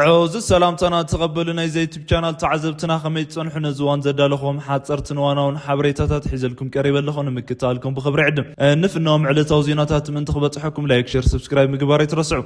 ዕዙዝ ሰላምታና ተቐበሉ፣ ናይዚ ዩቱብ ቻናል ተዓዘብትና። ከመይ ትጸንሑ? ነዚ እዋን ዘዳለኹዎም ሓጸርትን እዋናውን ሓበሬታታት ሒዘልኩም ቀሪበ ኣለኹ። ንምክትታልኩም ብኽብሪ ዕድም። ንፍኖም ዕለታዊ ዜናታት ምእንቲ ክበጽሐኩም፣ ላይክ፣ ሼር፣ ሰብስክራይብ ምግባር ኣይትረስዑ።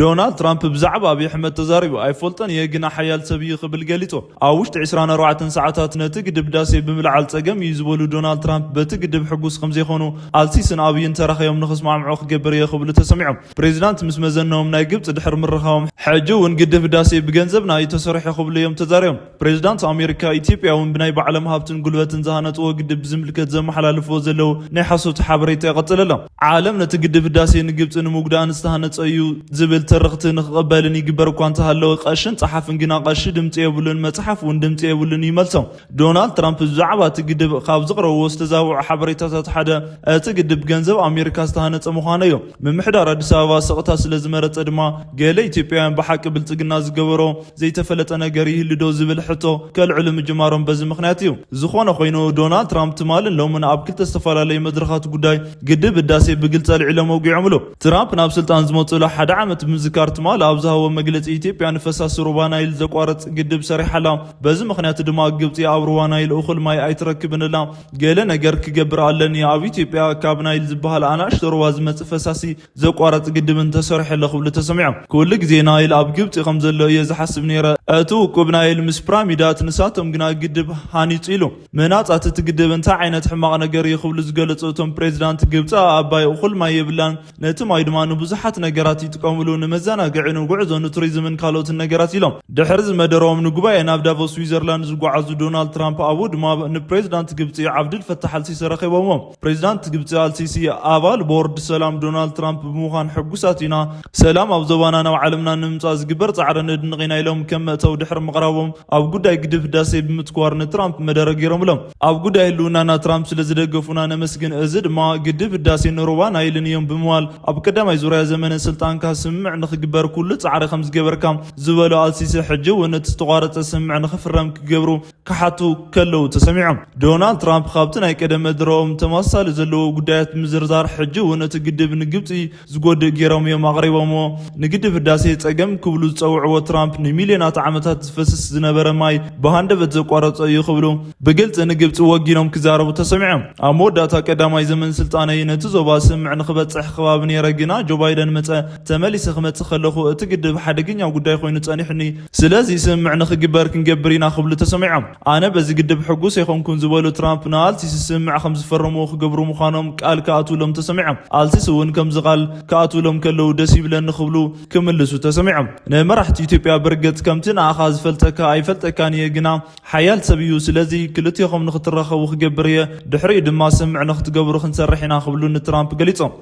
ዶናልድ ትራምፕ ብዛዕባ ኣብይ ኣሕመድ ተዛሪቡ። "ኣይፈልጦን እየ፣ ግና ሓያል ሰብ እዩ" ክብል ገሊጹ። ኣብ ውሽጢ ዕስራን ኣርባዕተን ሰዓታት ነቲ ግድብ ህዳሴ ብምልዓል ጸገም እዩ ዝበሉ ዶናልድ ትራምፕ፣ በቲ ግድብ ሕጉስ ከም ዘይኮኑ ኣልሲስን ኣብይን ተራኺቦም ንኽስማምዑ ክገብር እየ ክብሉ ተሰሚዖም። ፕሬዚዳንት ምስ መዘኖም ናይ ግብፂ ድሕሪ ምርኻቦም፣ ሕጂ እውን ግድብ ህዳሴ ብገንዘብና እዩ ተሰሪሑ ክብሉ እዮም ተዛሪቦም። ፕሬዚዳንት ኣሜሪካ፣ ኢትዮጵያ እውን ብናይ ባዕሎም ሃብትን ጉልበትን ዝሃነፅዎ ግድብ ብዝምልከት ዘመሓላልፍዎ ዘለዉ ናይ ሓሶት ሓበሬታ ይቐፅል ኣሎ። ዓለም ነቲ ግድብ ህዳሴ ንግብፂ ንምጉዳእን ዝተሃነፀ እዩ ዝብል ትርኽቲ ንክቕበልን ይግበር እኳ እንተሃለወ፣ ቀሽን ፀሓፍን ግና ቀሺ ድምፂ የብሉን፣ መፅሓፍ እውን ድምፂ የብሉን ይመልሶም። ዶናልድ ትራምፕ ብዛዕባ እቲ ግድብ ካብ ዘቕረብዎ ዝተዛብዑ ሓበሬታታት ሓደ፣ እቲ ግድብ ገንዘብ ኣሜሪካ ዝተሃነፀ ምዃኑ እዩ። ምምሕዳር ኣዲስ ኣበባ ስቕታ ስለ ዝመረፀ ድማ፣ ገለ ኢትዮጵያውያን ብሓቂ ብልፅግና ዝገበሮ ዘይተፈለጠ ነገር ይህሉ ዶ ዝብል ሕቶ ከልዕሉ ምጅማሮም በዚ ምኽንያት እዩ። ዝኾነ ኮይኑ፣ ዶናልድ ትራምፕ ትማልን ሎምን ኣብ ክልተ ዝተፈላለዩ መድረኻት ጉዳይ ግድብ ህዳሴ ብግልፂ ኣልዒሎም ኣውጊዖምሉ። ትራምፕ ናብ ስልጣን ዝመፅሉ ሓደ ዓመት ብምዝካር፣ ትማል ኣብ ዝሃቦ መግለፂ፣ ኢትዮጵያ ንፈሳሲ ሩባ ናይል ዘቋርፅ ግድብ ሰሪሓ ኣላ። በዚ ምኽንያት ድማ ግብፂ ኣብ ሩባ ናይል እኹል ማይ ኣይትረክብን ኣላ። ገለ ነገር ክገብር ኣለኒ፣ ኣብ ኢትዮጵያ ካብ ናይል ዝበሃል ኣናእሽቶ ሩባ ዝመፅእ ፈሳሲ ዘቋርፅ ግድብ እንተሰርሐ ኣሎ ክብሉ ተሰሚዖም። ኩሉ ግዜ ናይል ኣብ ግብፂ ከም ዘሎ እየ ዝሓስብ ነይረ። እቲ ውቁብ ናይል ምስ ፒራሚዳት፣ ንሳቶም ግና ግድብ ሃኒፁ ኢሉ። ምህናፃት እቲ ግድብ እንታይ ዓይነት ሕማቕ ነገር እዩ ክብሉ ዝገለፁ እቶም ፕሬዚዳንት፣ ግብፂ ኣባይ እኹል ማይ የብላን፣ ነቲ ማይ ድማ ንብዙሓት ነገራት ይጥቀምሉ፣ ንመዘናግዒ፣ ንጉዕዞ፣ ንቱሪዝምን ካልኦትን ነገራት ኢሎም። ድሕሪ ዝመደረዎም ንጉባኤ ናብ ዳቮስ ስዊዘርላንድ ዝጓዓዙ ዶናልድ ትራምፕ ኣብኡ ድማ ንፕሬዚዳንት ግብፂ ዓብዱል ፈታሕ ኣልሲሲ ረኺቦምዎ። ፕሬዚዳንት ግብፂ ኣልሲሲ ኣባል ቦርድ ሰላም ዶናልድ ትራምፕ ብምዃን ሕጉሳት ኢና፣ ሰላም ኣብ ዞባና ናብ ዓለምና ንምምፃእ ዝግበር ፃዕሪ ነድንቕ ኢና ኢሎም ከም መእተዊ ድሕሪ ምቕራቦም ኣብ ጉዳይ ግድብ ህዳሴ ብምትኳር ንትራምፕ መደረ ገይሮምሎም። ኣብ ጉዳይ ህልውናና ትራምፕ ስለ ዝደገፉና ነመስግን፣ እዚ ድማ ግድብ ህዳሴ ንሩባ ናይልን እዮም ብምባል ኣብ ቀዳማይ ዙርያ ዘመነ ስልጣንካ ስምምዕ ንኽግበር ኩሉ ፃዕሪ ከም ዝገበርካ ዝበሉ ኣልሲሲ፣ ሕጂ እውን እቲ ዝተቋረፀ ስምምዕ ንኽፍረም ክገብሩ ክሓቱ ከለዉ ተሰሚዖም። ዶናልድ ትራምፕ ካብቲ ናይ ቀደም መደረኦም ተመሳሳሊ ዘለዎ ጉዳያት ምዝርዛር፣ ሕጂ እውን እቲ ግድብ ንግብፂ ዝጎድእ ገይሮም እዮም ኣቕሪቦምዎ። ንግድብ ህዳሴ ጸገም ክብሉ ዝጸውዕዎ ትራምፕ፣ ንሚልዮናት ዓመታት ዝፈስስ ዝነበረ ማይ ብሃንደበት ዘቋረጾ እዩ ክብሉ ብግልጺ ንግብጺ ወጊኖም ክዛረቡ ተሰሚዖም። ኣብ መወዳእታ ቀዳማይ ዘመን ስልጣነይ ነቲ ዞባ ስምምዕ ንኽበጽሕ ከባቢ ነይረ፣ ግና ጆ ባይደን መጸ። ተመሊሰ ክመጽእ ከለኹ እቲ ግድብ ሓደገኛ ጉዳይ ኮይኑ ጸኒሑኒ፣ ስለዚ ስምምዕ ንኽግበር ክንገብር ኢና ክብሉ ተሰሚዖም። ኣነ በዚ ግድብ ሕጉስ ኣይኮንኩን ዝበሉ ትራምፕ፣ ንኣልሲሲ ስምምዕ ከም ዝፈረምዎ ክገብሩ ምዃኖም ቃል ክኣትውሎም ተሰሚዖም። ኣልሲሲ እውን ከምዚ ቃል ክኣትውሎም ከለዉ ደስ ይብለኒ ክብሉ ክምልሱ ተሰሚዖም። ንመራሕቲ ኢትዮጵያ ብርግጽ ከምቲ ንኣኻ ዝፈልጠካ ኣይፈልጠካን እየ፣ ግና ሓያል ሰብ እዩ። ስለዚ ክልቴኹም ንኽትራኸቡ ክገብር እየ። ድሕሪኡ ድማ ስምምዕ ንኽትገብሩ ክንሰርሕ ኢና ክብሉ ንትራምፕ ገሊጾም።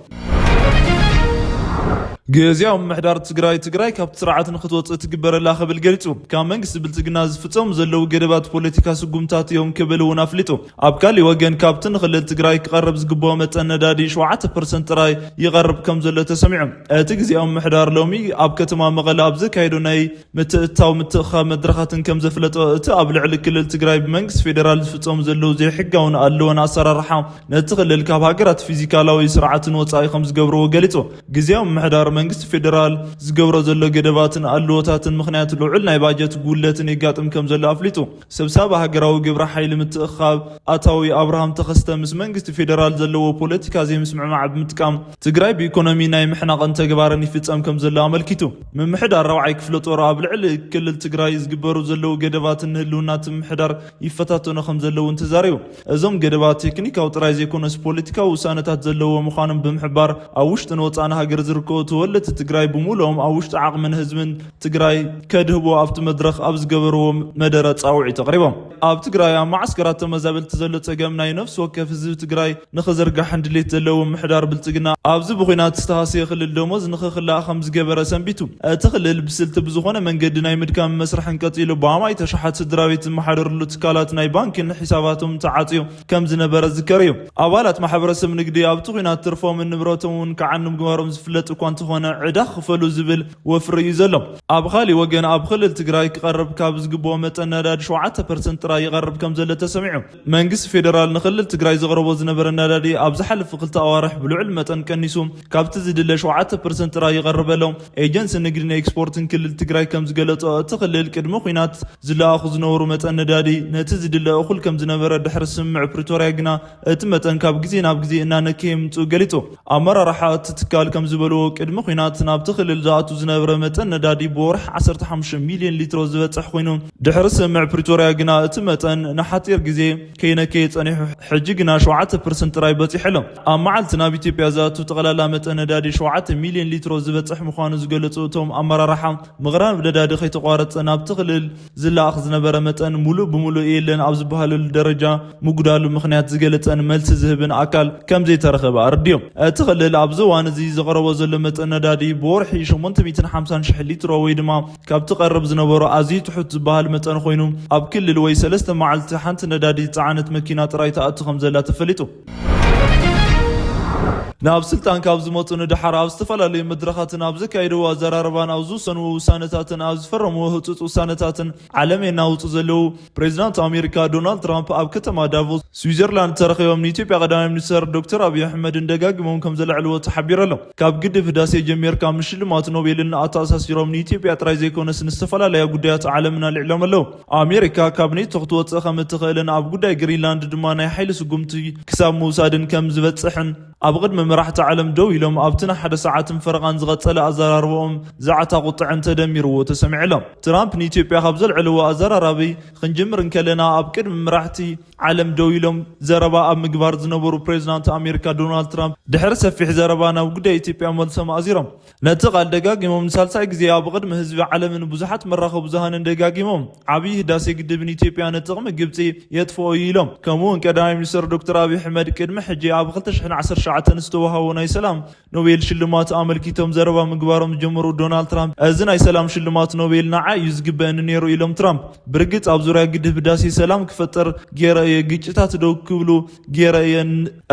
ግዝያዊ ምምሕዳር ትግራይ፣ ትግራይ ካብቲ ስርዓት ንክትወፅእ ትግበረላ ክብል ገሊፁ። ካብ መንግስቲ ብልፅግና ዝፍፀሙ ዘለዉ ገደባት ፖለቲካ ስጉምታት እዮም ክብል እውን ኣፍሊጡ። ኣብ ካሊእ ወገን፣ ካብቲ ንክልል ትግራይ ክቐርብ ዝግብኦ መጠን ነዳዲ ሸውዓተ ፐርሰንት ጥራይ ይቐርብ ከም ዘሎ ተሰሚዑ። እቲ ግዝያዊ ምምሕዳር ሎሚ ኣብ ከተማ መቐለ ኣብ ዘካየዶ ናይ ምትእትታው ምትእኽኻብ መድረኻትን ከም ዘፍለጦ፣ እቲ ኣብ ልዕሊ ክልል ትግራይ ብመንግስቲ ፌዴራል ዝፍፀሙ ዘለዉ ዘይሕጋውን ኣለዎን ኣሰራርሓ፣ ነቲ ክልል ካብ ሃገራት ፊዚካላዊ ስርዓትን ወፃኢ ከም ዝገብርዎ ገሊፁ። ግዝያዊ ምምሕዳር መንግስቲ ፌዴራል ዝገብሮ ዘሎ ገደባትን ኣለዎታትን ምኽንያት ልዑል ናይ ባጀት ጉድለትን የጋጥም ከም ዘሎ ኣፍሊጡ። ሰብሳቢ ሃገራዊ ግብረ ሓይሊ ምትእኽኻብ ኣታዊ ኣብርሃም ተኸስተ፣ ምስ መንግስቲ ፌዴራል ዘለዎ ፖለቲካ ዘይምስምዕማዕ ብምጥቃም፣ ትግራይ ብኢኮኖሚ ናይ ምሕናቕን ተግባርን ይፍጸም ከም ዘሎ ኣመልኪቱ። ምምሕዳር ራብዓይ ክፍለ ጦር ኣብ ልዕሊ ክልል ትግራይ ዝግበሩ ዘለዉ ገደባትን ንህልውና እቲ ምምሕዳር ይፈታተኖ ከም ዘለዉ እውን ተዛሪቡ። እዞም ገደባት ቴክኒካዊ ጥራይ ዘይኮነስ ፖለቲካዊ ውሳነታት ዘለዎ ምዃኖም ብምሕባር፣ ኣብ ውሽጥን ወጻእን ሃገር ዝርከቡ ተወለድቲ ትግራይ ብምሉኦም ኣብ ውሽጢ ዓቕምን ህዝብን ትግራይ ከድህቦ ኣብቲ መድረኽ ኣብ ዝገበርዎ መደረ ጻውዒት ኣቕሪቦም። ኣብ ትግራይ ኣብ መዓስከራት ተመዛበልቲ ዘሎ ጸገም ናይ ነፍሲ ወከፍ ህዝቢ ትግራይ ንኽዝርጋሕን ድሌት ዘለዎ ምምሕዳር ብልጽግና ኣብዚ ብኹናት ዝተሃስየ ክልል ደሞዝ ንኽኽላእ ከም ዝገበረ ሰንቢቱ። እቲ ክልል ብስልቲ ብዝኾነ መንገዲ ናይ ምድካም መስርሕን ቀጺሉ፣ ብኣማኢት ኣሽሓት ስድራ ቤት ዝመሓደርሉ ትካላት ናይ ባንክን ሒሳባቶም ተዓጽዩ ከም ዝነበረ ዝከር እዩ። ኣባላት ማሕበረሰብ ንግዲ ኣብቲ ኹናት ትርፎምን ንብረቶም እውን ክዓኑ ምግባሮም ዝፍለጥ እኳ እንተኾነ፣ ዕዳ ክፈሉ ዝብል ወፍሪ እዩ ዘሎ። ኣብ ካሊእ ወገን ኣብ ክልል ትግራይ ክቐርብ ካብ ዝግብኦ መጠን ነዳዲ ሸውዓተ ፐርሰንት ጥራይ ይቐርብ ከም ዘሎ ተሰሚዑ። መንግስቲ ፌደራል ንክልል ትግራይ ዘቕረቦ ዝነበረ ነዳዲ ኣብ ዝሓለፉ ክልተ ኣዋርሕ ብልዑል መጠን ቀኒሱ ካብቲ ዝድለ ሸውዓተ ፐርሰንት ጥራይ ይቐርብ ኣሎ። ኤጀንሲ ንግድን ኤክስፖርትን ክልል ትግራይ ከም ዝገለጾ እቲ ክልል ቅድሚ ኲናት ዝለኣኹ ዝነበሩ መጠን ነዳዲ ነቲ ዝድለ እኹል ከም ዝነበረ ድሕሪ ስምምዕ ፕሪቶርያ ግና እቲ መጠን ካብ ግዜ ናብ ግዜ እናነከየ ምጽኡ ገሊጹ። ኣመራርሓ እቲ ትካል ከም ዝበልዎ ቅድሚ ኲናት ናብቲ ክልል ዝኣቱ ዝነበረ መጠን ነዳዲ ብወርሒ ዓሰርተ ሓሙሽተ ሚልዮን ሊትሮ ዝበጽሕ ኮይኑ ድሕሪ ስምምዕ ፕሪቶርያ ግና እቲ መጠን ንሓጺር ግዜ ከይነከየ ጸኒሑ ሕጂ ግና ሸውዓተ ፐርሰንት ጥራይ በጺሑ ኣሎ። ኣብ መዓልቲ ናብ ኢትዮጵያ ዝኣቱ ጠቕላላ መጠን ነዳዲ ሸውዓተ ሚልዮን ሊትሮ ዝበጽሕ ምዃኑ ዝገለጹ እቶም ኣመራርሓ ምቕራብ ነዳዲ ከይተቋረጸ ናብቲ ክልል ዝለኣኽ ዝነበረ መጠን ሙሉእ ብሙሉእ የለን ኣብ ዝበሃለሉ ደረጃ ምጉዳሉ ምኽንያት ዝገለጸን መልሲ ዝህብን ኣካል ከም ዘይተረኸበ ኣረዲኦም። እቲ ክልል ኣብዚ እዋን እዚ ዘቕረቦ ዘሎ መጠን ነዳዲ ብወርሒ ሸሞንተ ሚእትን ሓምሳን ሽሕ ሊትሮ ወይ ድማ ካብቲ ቀረብ ዝነበሮ ኣዝዩ ትሑት ዝበሃል መጠን ኮይኑ ኣብ ክልል ወይ ሰለስተ መዓልቲ ሓንቲ ነዳዲ ዝጸዓነት መኪና ጥራይ ትኣቱ ከም ዘላ ተፈሊጡ። ናብ ስልጣን ካብ ዝመፁ ንደሓር ኣብ ዝተፈላለዩ መድረኻትን ኣብ ዘካየድዎ ኣዘራርባን ኣብ ዝወሰንዎ ውሳነታትን ኣብ ዝፈረምዎ ህፁፅ ውሳነታትን ዓለም የናውፁ ዘለዉ ፕሬዚዳንት ኣሜሪካ ዶናልድ ትራምፕ ኣብ ከተማ ዳቮስ ስዊዘርላንድ ተረኺቦም ንኢትዮጵያ ቀዳማይ ሚኒስትር ዶክተር ኣብይ ኣሕመድን ደጋጊሞም ከም ዘልዕልዎ ተሓቢሩ ኣሎ። ካብ ግድብ ህዳሴ ጀሚርካ ምስ ሽልማት ኖቤልን ኣተኣሳሲሮም ንኢትዮጵያ ጥራይ ዘይኮነስ ንዝተፈላለያ ጉዳያት ዓለምን ኣልዒሎም ኣለዉ። ኣሜሪካ ካብ ኔቶ ክትወፅእ ከም እትኽእልን ኣብ ጉዳይ ግሪንላንድ ድማ ናይ ሓይሊ ስጉምቲ ክሳብ ምውሳድን ከም ዝበፅሕን ኣብ ቅድሚ መራሕቲ ዓለም ደው ኢሎም ኣብቲ ንሓደ ሰዓትን ፈረቓን ዝቐጸለ ኣዘራርባኦም ዛዕታ ቁጥዐን ተደሚርዎ ተሰሚዑ ኣሎ። ትራምፕ ንኢትዮጵያ ካብ ዘልዕልዎ ኣዘራራቢ ክንጅምር እንከለና ኣብ ቅድሚ መራሕቲ ዓለም ደው ኢሎም ዘረባ ኣብ ምግባር ዝነበሩ ፕሬዚዳንት ኣሜሪካ ዶናልድ ትራምፕ ድሕሪ ሰፊሕ ዘረባ ናብ ጉዳይ ኢትዮጵያ መልሶም ኣዚሮም። ነቲ ቃል ደጋጊሞም ንሳልሳይ ግዜ ኣብ ቅድሚ ህዝቢ ዓለምን ብዙሓት መራኸቢ ብዙሃንን ደጋጊሞም ዓብዪ ህዳሴ ግድብ ንኢትዮጵያ ንጥቕሚ ግብፂ የጥፍኦ እዩ ኢሎም። ከምኡ እውን ቀዳማይ ሚኒስትር ዶክተር ኣብይ ኣሕመድ ቅድሚ ሕጂ ኣብ ክልተ ሽሕን ዓሰርተ ትሽዓተን ዝተዋህቦ ናይ ሰላም ኖቤል ሽልማት ኣመልኪቶም ዘረባ ምግባሮም ዝጀመሩ ዶናልድ ትራምፕ፣ "እዚ ናይ ሰላም ሽልማት ኖቤል ንዓይ እዩ ዝግበእኒ ነይሩ" ኢሎም ትራምፕ። ብርግጽ ኣብ ዙርያ ግድብ ህዳሴ ሰላም ክፈጠር ገይረ እየ፣ ግጭታት ደው ክብሉ ገይረ እየ።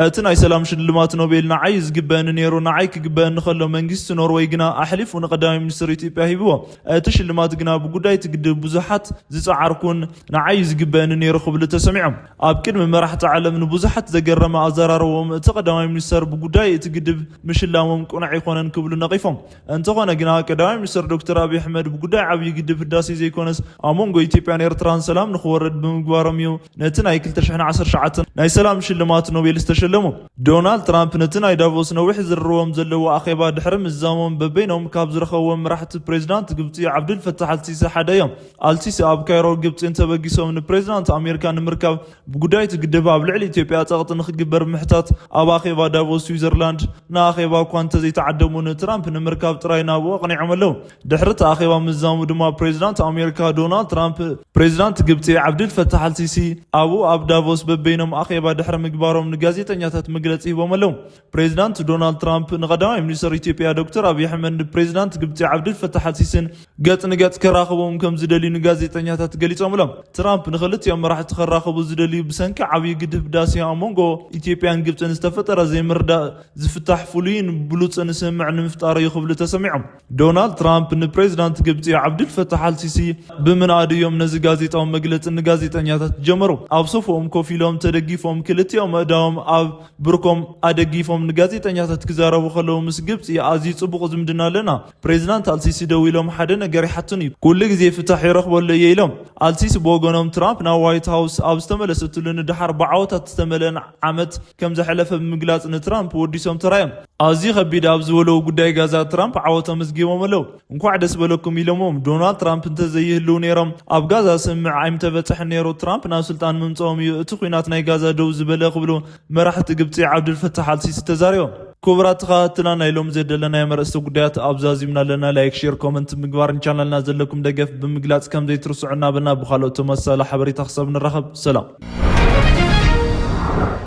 እቲ ናይ ሰላም ሽልማት ኖቤል ንዓይ እዩ ዝግበእኒ ነይሩ። ንዓይ ክግበእኒ ከሎ መንግስቲ ኖርወይ ግና ኣሕሊፉ ንቀዳማይ ሚኒስትር ኢትዮጵያ ሂብዎ። እቲ ሽልማት ግና ብጉዳይ እቲ ግድብ ብዙሓት ዝጸዓርኩን ንዓይ እዩ ዝግበእኒ ነይሩ ክብሉ ተሰሚዖም። ኣብ ቅድሚ መራሕቲ ዓለም ንብዙሓት ዘገረመ ኣዘራርባኦም እቲ ቀዳማይ ሚኒስተር ብጉዳይ እቲ ግድብ ምሽላሞም ቅኑዕ ኣይኮነን ክብሉ ነቒፎም። እንተኾነ ግና ቀዳማይ ሚኒስተር ዶክተር ኣብይ ኣሕመድ ብጉዳይ ዓብዪ ግድብ ህዳሴ ዘይኮነስ ኣብ መንጎ ኢትዮጵያን ኤርትራን ሰላም ንኽወርድ ብምግባሮም እዩ ነቲ ናይ ክልተ ሽሕን ዓሰርተ ትሽዓተን ናይ ሰላም ሽልማት ኖቤል ዝተሸለሙ። ዶናልድ ትራምፕ ነቲ ናይ ዳቮስ ነዊሕ ዝርርቦም ዘለዎ ኣኼባ ድሕሪ ምዝዛሞም በበይኖም ካብ ዝረኸብዎም መራሕቲ ፕሬዚዳንት ግብፂ ዓብዱል ፈታሕ ኣልሲሲ ሓደ እዮም። ኣልሲሲ ኣብ ካይሮ ግብፂ እንተበጊሶም ንፕሬዚዳንት ኣሜሪካ ንምርካብ ብጉዳይ እቲ ግድብ ኣብ ልዕሊ ኢትዮጵያ ጸቕጢ ንኽግበር ምሕታት ኣብ ኣኼባ ዳቮስ ስዊዘርላንድ ንኣኼባ እኳ እንተዘይተዓደሙ ንትራምፕ ንምርካብ ጥራይ ናብኡ ኣቕኒዖም ኣለዉ። ድሕሪ እቲ ኣኼባ ምዝዛሙ ድማ ፕሬዚዳንት ኣሜሪካ ዶናልድ ትራምፕ ፕሬዚዳንት ግብፂ ዓብዱል ፈታሕ ኣልሲሲ ኣብኡ ኣብ ዳቮስ በበይኖም ኣኼባ ድሕሪ ምግባሮም ንጋዜጠኛታት መግለፂ ሂቦም ኣለዉ። ፕሬዚዳንት ዶናልድ ትራምፕ ንቀዳማይ ሚኒስትር ኢትዮጵያ ዶክተር ኣብይ ኣሕመድ ንፕሬዚዳንት ግብፂ ዓብዱል ፈታሕ ኣልሲሲን ገጽ ንገጽ ከራኽቦም ከም ዝደልዩ ንጋዜጠኛታት ገሊጾም ኣለዉ። ትራምፕ ንኽልቲኦም መራሕቲ ከራኽቡ ዝደልዩ ብሰንኪ ዓብዪ ግድብ ህዳሴ ኣብ መንጎ ኢትዮጵያን ግብጽን ዝተፈጠረ ዘይምርዳእ ዝፍታሕ ፍሉይን ብሉጽን ስምምዕ ንምፍጣር እዩ ክብሉ ተሰሚዖም። ዶናልድ ትራምፕ ንፕሬዚዳንት ግብጺ ዓብዱል ፈታሕ ኣልሲሲ ብምንኣድ እዮም ነዚ ጋዜጣዊ መግለጺ ንጋዜጠኛታት ዝጀመሩ። ኣብ ሶፍኦም ኮፍ ኢሎም ተደጊፎም ክልቲኦም ኣእዳዎም ኣብ ብርኮም ኣደጊፎም ንጋዜጠኛታት ክዛረቡ ከለዉ ምስ ግብጺ ኣዝዩ ጽቡቕ ዝምድና ኣለና። ፕሬዚዳንት ኣልሲሲ ደው ኢሎም ሓደ ነገር ይሓቱኒ። ኩሉ ግዜ ፍታሕ ይረኽበሉ እየ ኢሎም። ኣልሲሲ ብወገኖም ትራምፕ ናብ ዋይት ሃውስ ኣብ ዝተመለሰትሉ ንደሓር ብዓወታት ዝተመልአን ዓመት ከም ዘሕለፈ ብምግላጽ ንትራምፕ ወዲሶም ተራዮም። ኣዝዩ ከቢድ ኣብ ዝበለዎ ጉዳይ ጋዛ ትራምፕ ዓወት ኣመዝጊቦም ኣለዉ። እንኳዕ ደስ በለኩም ኢሎሞም። ዶናልድ ትራምፕ እንተዘይህልው ነይሮም ኣብ ጋዛ ስምምዕ ኣይምተበጽሐን ነይሩ። ትራምፕ ናብ ስልጣን ምምጽኦም እዩ እቲ ኲናት ናይ ጋዛ ደው ዝበለ ክብሉ መራሕቲ ግብጺ ዓብዱል ፈታሕ ኣልሲሲ ተዛሪቦም። ክቡራት ተኸታተልና ናይ ሎም ዘደለናዮም ኣርእስቲ ጉዳያት ኣብዛ ዚምና ኣለና። ላይክ፣ ሼር፣ ኮመንት ምግባር ንቻናልና ዘለኩም ደገፍ ብምግላጽ ከም ዘይትርስዑ እናበልና ብኻልኦት ተመሳሳሊ ሓበሬታ ክሳብ ንራኸብ ሰላም።